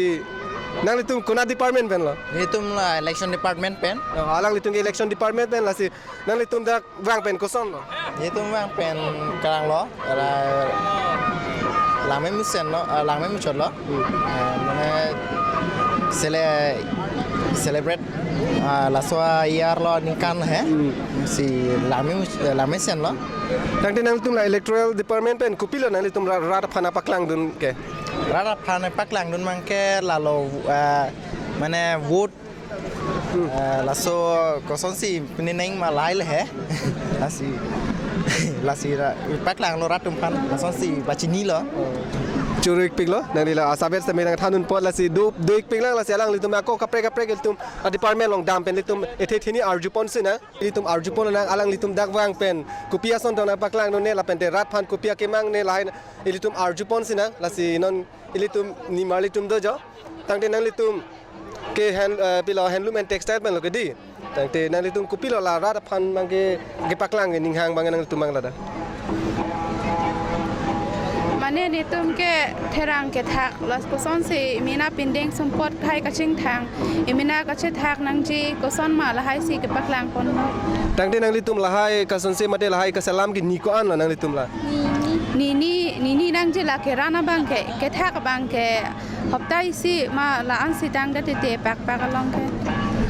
nanglitum konat department pen lo? Nelitum la election department pen. Oh, alanglitum ke election department pen, lasi nanglitum dak vang pen kosonlo? Nelitum vang pen kalang lo, la-, langme mesen lo, eh, langme muchot lo. Eh, mane sele-, celebrate, ah, laso a-year lo ningkan he. Si langme much-, eh, langme mesen lo. Tangte nanglitum la electoral department pen kopilo nanglitum ra-, rat aphan paklangdun ke? Rat aphan paklangdun abang ke lalo, eh, mane vote, eh, laso kosonsi pini neng ma lahai le he. Lasi, lasi ra-, paklanglo rat atum aphan, lasonsi pachinilo. Choro-ikpiklo, nangli la asabet sitame nangthandun apot, lasi do, do-ikpik lang, lasi alanglitum ako kaprek kaprek ilitum a department along dam pen ilitum ethe thini arjupon sinang, ilitum arjupon nang, alanglitum dak vang pen kopi ason tong nangpaklangdun ne, lapen te rat aphan kopi akemang ne, lahai ilitum arjupon sinang, lasi non ilitum nimarlitum do jo. Tangte nanglitum ke hand, eh, pilo handloom and textile pen lo ke di. Tangte nanglitum kopilo la rat aphan abang ke, kepaklang ke ninghang abang nanglitum abang ladak? Mane netum ke therang kethak, la kosonsi emena pindeng sumpot hai kachingthang, emena kachethak nangji koson ma lahai si kepaklang ponlo. Tangte nanglitum lahai kasonse mate lahai kaselam ke ni ko-an lo nanglitum la? Nini, nini nangji la keran abang ke, kethak abang ke hopta isi ma la-an si tangdet titi pakpak along ke.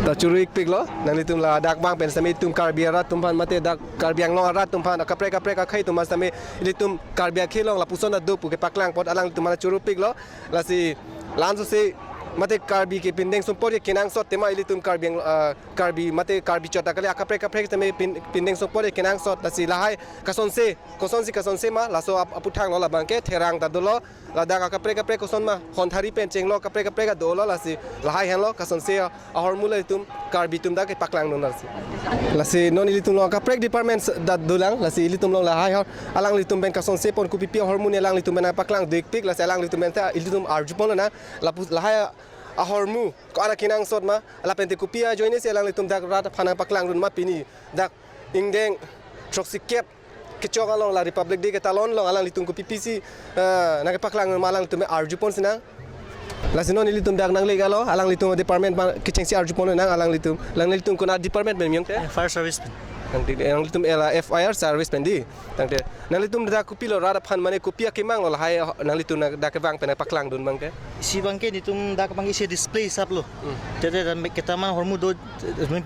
Ta choro-ikpiklo, nanglitum ladak vang pen sitame itum Karbi arat atum aphan mate dak Karbi Anglong arat atum aphan, akaprek kaprek akhei atum aphan sitame ilitum Karbi akhei along lapuson ta do pu kepaklang apot alanglitum aphan choro-ikpiklo. Lasi la-an sose mate Karbi ke pindeng sumpot ke kenangsot tema ilitum Karbi Ang-, ah, Karbi mate Karbi chot ta kali, akaprek kaprek sitame pin-, pindeng sumpot ke kenangsot, lasi lahai kasonse, kosonsi kasonse ma, laso ap-, aputhak lo labang ke therang ta dolo, ladak akaprek kaprek koson ma, honthari pen chenglo kaprek kaprek dolo, lasi lahai henlo kasonse ahormu ilitum Karbi atum dak kepaklang non lasi. Lasi non ilitum along akaprek department s-, ta dolang, lasi ilitum along lahai ahor, alanglitum pen kasonse pon kopipi ahormu ne alanglitum pen paklang do-ikpik, lasi alanglitum pen ta ilitum arjupon nang, lapu-, lahai ahormu ko-an akenangsot ma, lapen te kopi ajoine si alanglitum dak rat aphan paklangdun ma pini dak ingdeng throksikep kechok along la Republic Day ketalon along alanglitum kopipi si, eh, nangkepaklang ma alanglitum arjupon sinang. Lasi non ilitum dak nangle-iklo, alanglitum department abang kechengsi arjupon nang alanglitum. Alanglitum konat department pen miyong te? Fire service pen. Nang di, alanglitum la F I R service pen di. Tangte Nanglitum dak kopilo rat aphan mane kopi akemang lo lahai nanglitum dak kevang pen paklangdun abangke? Isi abangke netum dak abangke isi display hisap lo. Hmm. Tete dan ketaman ahormu do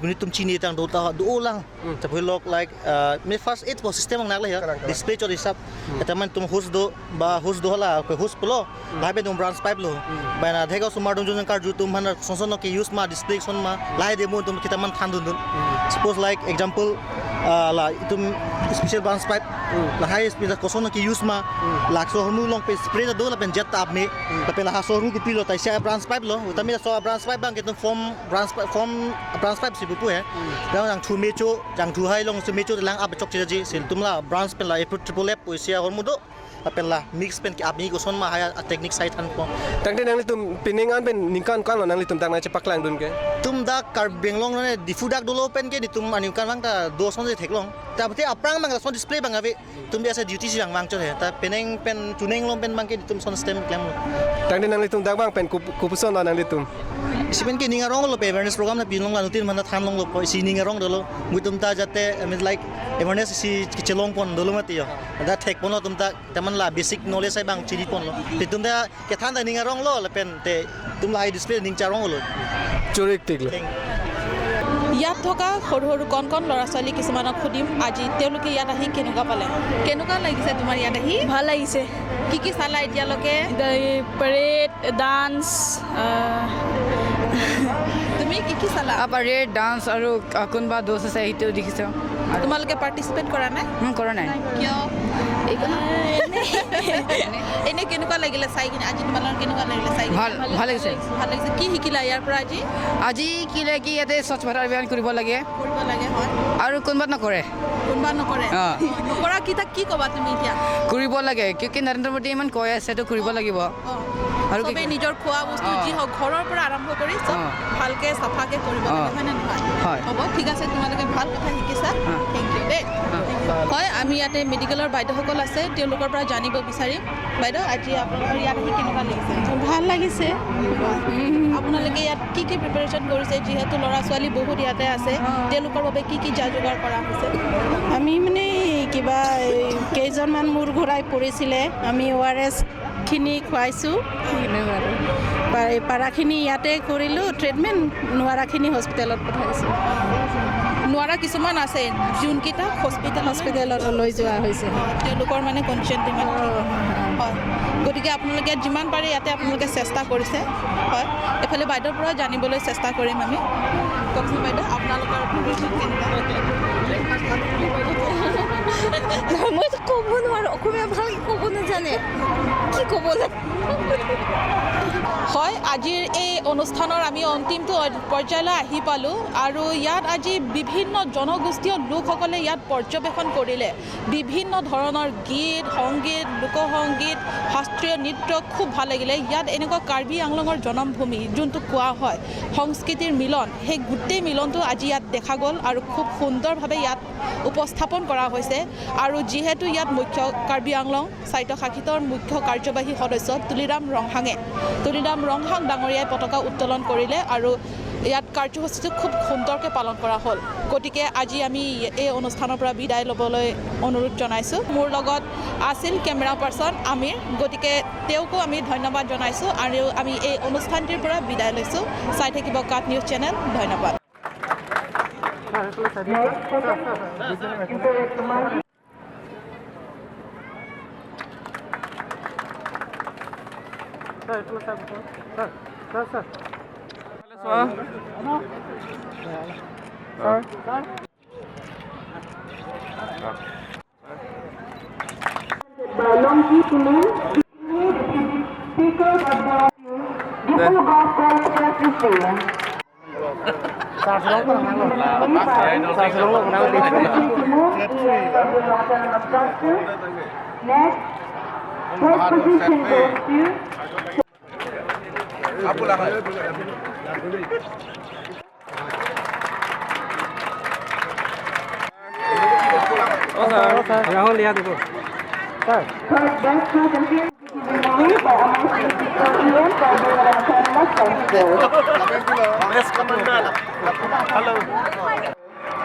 netum chinitang do ta do lang. Hmm. Tapi lok like uh, me first aid po system ang nangkle ya. Kalang, kalang. Display chot hisap. Hmm. Ketaman netum hose do ba hose do hala ke hose pulo. Hmm. Lahai pen netum branch pipe lo. Hmm. Ba na thek osomar atum jong karju atum aphan sonson ke use ma display ason ma. Hmm. Lahai demo netum ketaman thandundun. Hmm. Suppose like example uh, la netum special branch pipe. Hmm. Lahai speed koson ke use ma. Hmm. Laso ahormu along pen spray ta do lapen jet ta ap me. Hmm. Lapen laso ahormu kopilo ta isi branch pipe lo. Tame laso branch pipe abangke netum form branch pipe form branch pipe si pupu he. Hmm. Jang jangthu mecho, jangthu hai along si mecho lang ap chokche ji si netum la branch pen la triple F pusi ahormu do. Lapen la mix pen ke ap ni koson ma hai a technique sai thanpo. Tangte nanglitum pining an pen ningkan ko-an lo nanglitum dak nangchepaklangdun ke? Netum dak Karbi Anglong ne Diphu dak dolo pen ke netum aningkan abang ta do ason si theklong. Tangte aphrang abang lason display abang ave. Netum biasa duty si jang vangchot he. Ta penang pen chunang along pen abangke netum son stem klemlo. Tangte nanglitum dak abang pen kup-, kopuson lo nanglitum? Isi pen ke ning arong lo pe awareness program nangpilong la nutin mana thanlonglo po isi ning arong dolo. Netum ta jate, I mean, like, awareness si kechelong pon dolo mati yo. Dak thek ponlo netum ta teman la basic knowledge sai abang chini ponlo. Netum ta kethan ta ning arong lo lapen te netum lahai display ning charong lo. Churik tik lo. Thank you. ইয়াত থকা সৰু সৰু কণ কণ ল'ৰা ছোৱালী কিছুমানক সুধিম আজি তেওঁলোকে ইয়াত আহি কেনেকুৱা পালে। কেনেকুৱা লাগিছে তোমাৰ ইয়াত আহি? ভাল লাগিছে। কি কি চালা এতিয়ালৈকে? Parade, dance. তুমি কি কি চালা? পেৰেড, ডান্স আৰু কোনোবা দোষ আছে সেইটো দেখিছোঁ। তোমালোকে পাৰ্টিচিপেট কৰা নাই? হুম, কৰা নাই। কিয়? এনে কেনেকুৱা লাগিলে চাই কিনে? আজি তোমালোকৰ কেনেকুৱা লাগিলে চাই কিনে? ভাল, ভাল লাগিছে। ভাল লাগিছে। কি শিকিলা ইয়াৰ পৰা আজি? আজি কি লাগে কি ইয়াতে স্বচ্ছ ভাৰত অভিযান কৰিব লাগে। কৰিব লাগে, হয়। আৰু কোনোবাত নকৰে। কোনোবা নকৰে? অ। নকৰা কেইটাক কি ক'বা তুমি এতিয়া? কৰিব লাগে, কিয় কি নৰেন্দ্ৰ মোদীয়ে ইমান কৈ আছে, তো কৰিব লাগিব। অ। আৰু কি চবেই নিজৰ খোৱা বস্তু অ। যি হওক, ঘৰৰ পৰা আৰম্ভ কৰি চব অ। ভালকে চাফাকে কৰিব অ। লাগে, হয় নে নহয়? হয়। হ'ব, ঠিক আছে, তোমালোকে ভাল কথা শিকিছা। অ। থেংক ইউ দেই। অ। হয়, আমি ইয়াতে মেডিকেলৰ বাইদেউসকল আছে, তেওঁলোকৰ পৰা জানিব বিচাৰিম। বাইদেউ, আজি আপোনালোকৰ ইয়াত আহি কেনেকুৱা লাগিছে? ভাল লাগিছে। আপোনালোকে ইয়াত কি কি প্ৰিপেৰেশ্যন কৰিছে, যিহেতু ল'ৰা ছোৱালী বহুত ইয়াতে আছে, অ। তেওঁলোকৰ বাবে কি কি যা যোগাৰ কৰা হৈছে? আমি মানে কিবা এই কেইজনমান মূৰ ঘূৰাই পৰিছিলে, আমি অ' আৰ এছ খিনি খুৱাইছোঁ। পাৰা, পাৰাখিনি ইয়াতে কৰিলোঁ ট্ৰিটমেণ্ট, নোৱাৰাখিনি হস্পিটেলত পঠাইছোঁ। নোৱাৰা কিছুমান আছে, যোনকেইটা হস্পিটেলত হস্পিটেলত লৈ যোৱা হৈছে। তেওঁলোকৰ মানে কণ্ডিশ্যনটো ইমান ঠিক নহয়। অ, হয়। গতিকে আপোনালোকে যিমান পাৰে ইয়াতে আপোনালোকে চেষ্টা কৰিছে। হয়। এইফালে বাইদেউৰ পৰা জানিবলৈ চেষ্টা কৰিম আমি। কওকচোন বাইদেউ, আপোনালোকৰ প্ৰিপেৰেশ্যন কেনেকুৱা? মইতো ক'ব নোৱাৰোঁ, অসমীয়া ভালকে ক'ব নাজানে। কি ক'ব লাগে? হয়, আজিৰ এই অনুষ্ঠানৰ আমি অন্তিমটো অ-, পৰ্যায়লৈ আহি পালোঁ আৰু ইয়াত আজি বিভিন্ন জনগোষ্ঠীয় লোকসকলে ইয়াত পৰ্যবেক্ষণ কৰিলে। বিভিন্ন ধৰণৰ গীত, সংগীত, লোকসংগীত, শাস্ত্ৰীয় নৃত্য খুব ভাল লাগিলে। ইয়াত এনেকুৱা কাৰ্বি আংলঙৰ জনমভূমি যোনটো কোৱা হয় সংস্কৃতিৰ মিলন, সেই গোটেই মিলনটো আজি ইয়াত দেখা গ'ল আৰু খুব সুন্দৰভাৱে ইয়াত উপস্থাপন কৰা হৈছে। আৰু যিহেতু ইয়াত মুখ্য কাৰ্বি আংলং স্বায়ত্তশাসিতৰ মুখ্য কাৰ্যবাহী সদস্য তুলিৰাম ৰংহাঙে, তুলিৰাম ৰংহাং ডাঙৰীয়াই পতাকা উত্তোলন কৰিলে আৰু ইয়াত কাৰ্যসূচীটো খুব সুন্দৰকৈ পালন কৰা হ'ল। গতিকে আজি আমি এই অনুষ্ঠানৰ পৰা বিদায় ল'বলৈ অনুৰোধ জনাইছোঁ। মোৰ লগত আছিল কেমেৰা পাৰ্চন আমিৰ, গতিকে তেওঁকো আমি ধন্যবাদ জনাইছোঁ আৰু আমি এই অনুষ্ঠানটিৰ পৰা বিদায় লৈছোঁ। চাই থাকিব কাট নিউজ চেনেল। ধন্যবাদ। By Longki Timung, Deputy Speaker of the Diphu Govt College F C C. Next, first position goes to Rahul, यहाँ देखो। Third best student, given away by Amar Singh Singh, E M Karbi Anglong Autonomous Council. Best commander. Hello.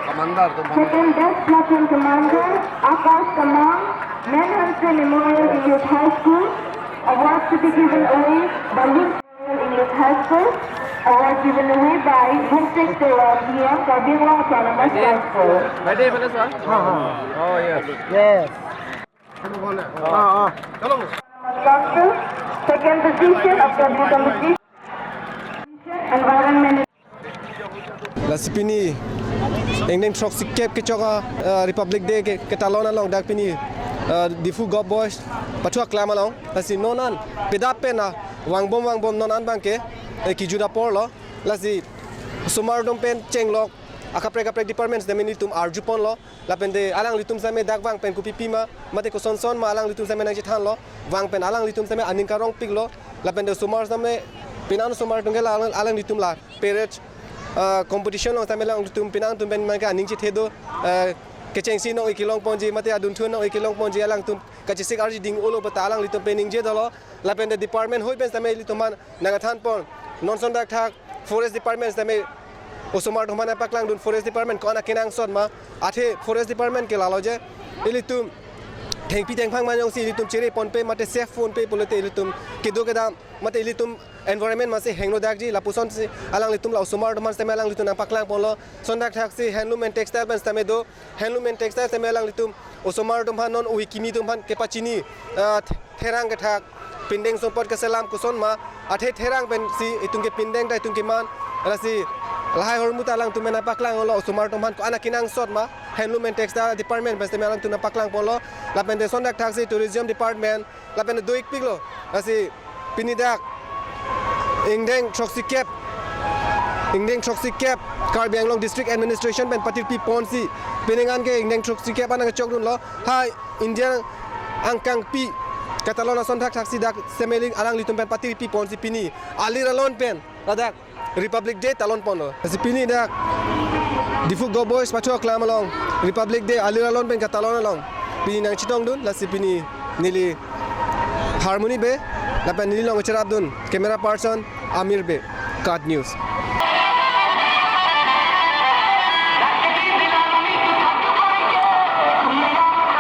Commander, तो Second best platoon commander, Akash Tamang. Manhanse Memorial English High School, award to be given away by Youth English High School, award given away by Bumsek Tewa D M, Karbi Anglong Autonomous Council. Ready, Vanessa? Oh, yes. Yes. Council, second position of the competition, environment. Lasi pini ingdeng throksi kep kechok a, uh, Republic Day ke ketalon along dak pini, uh, Diphu Govt Boys pathu aklam along. Lasi non an pedap pen a vangbom vangbom non an abangke, eh, kejut apor lo. Lasi osomar atum pen chenglok akaprek kaprek departments de meni tum arju pon lo. Lapen de alanglitum same dak vang pen kopi pima, mate koson son ma alanglitum same nangchethan lo, vang pen alanglitum same aning karong pik lo, lapen de osomar same penang osomar atum ke la alang, alanglitum la parade, ah, competition along same alanglitum penang atum pen mangke aning chethe do, ah, kechengsi nong-ik kelong ponji, mate adunthu nong-ik kelong ponji alangtum kachesik arji ding ulo bata alanglitum pen ningje dolo, lapen de department hoi pen same ilitum aphan nangthan pon, non son dak thak, Forest Department same osomar atum aphan nangpaklang dun, Forest Department ko-an akenangsot ma, athe Forest Department ke lalo je, ilitum thengpi thengphang man jongsi ilitum chere ponpe mate safe ponpe pulote ilitum kedo kedam mate ilitum environment masi hengno dakji, lapuson si alanglitum la osomar atum aphan same alanglitum nangpaklang ponlo. Son dak thak si handloom and textile pen same do, handloom and textile same alanglitum osomar atum aphan non ui kimi atum aphan kepachini, ah, therang kethak, pindeng sumpot keselam koson ma, athe therang pensi itum ke pindeng ta itum keman, lasi lahai ahormu ta alangtum pen nangpaklang lo, osomar atum aphan ko-an akenangsot ma, handloom and textile department pen same alangtum nangpaklang ponlo, lapen de son dak thak si tourism department, lapen de do-ik pik lo, lasi pini dak ingdeng throksi kep, ingdeng throksi kep Karbi Anglong District Administration pen patirpi ponsi, pining an ke ingdeng throksi kep an nangchok dun lo, ha India angkangpi ketalon ason thak thak si dak same alanglitum pen patirpi ponsi pini alir alon pen ladak Republic Day talon pon lo. Lasi pini dak Diphu Govt Boys pathu aklam along Republic Day alir alon pen ketalon along pini nangchetong dun, lasi pini neli Harmony Bey lapen neli along cherap dun camera person Amir Bey, KAT News.